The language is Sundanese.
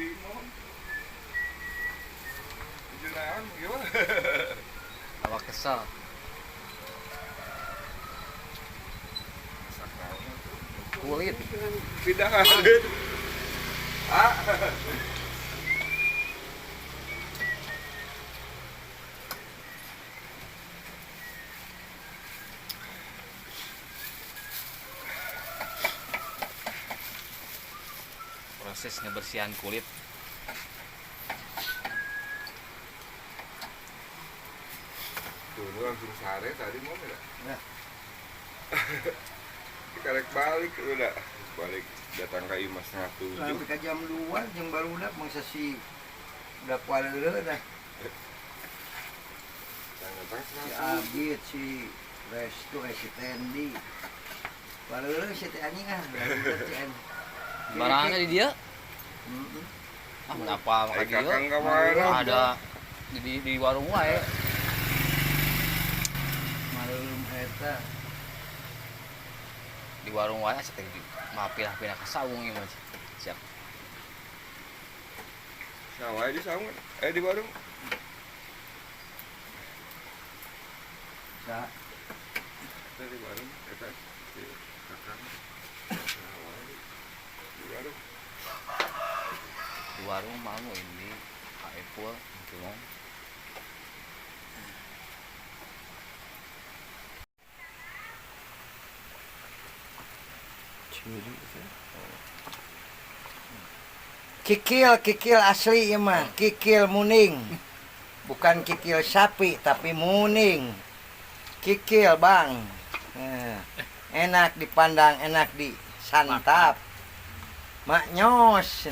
Di mohon. Tujuh naon gimana? Awak kesel. Kulit. Pindah kan? Ah. Proses ngebersihan kulit. Tuh, lu langsung sare tadi mau enggak? Nah. Karek balik udah. Balik datang ke Imas 6:30. Sampai ke jam 2 jeung barudak mangsa si udah kualeuleuh dah. Datang Si 6:30. Abid, si Restu, si Tendi. Kualeuleuh si teh anjing ah. Barudak si anjing. Barangnya di dia. Heeh. Ah, kenapa Eh, makan dia? kakang kemana? Ada di warung wae. Malum eta. Di warung wae asa teh di mapirah-pirah ka saung ieu mah. Siap. Sawah di saung. Eh di warung. Sa Eta di warung eta si kakang. Sawah di warung. Di warung mau ini Apple cuma Kikil, kikil asli ieu mah, kikil muning. Bukan kikil sapi tapi muning. Kikil, Bang. Enak dipandang, enak disantap. Maknyos.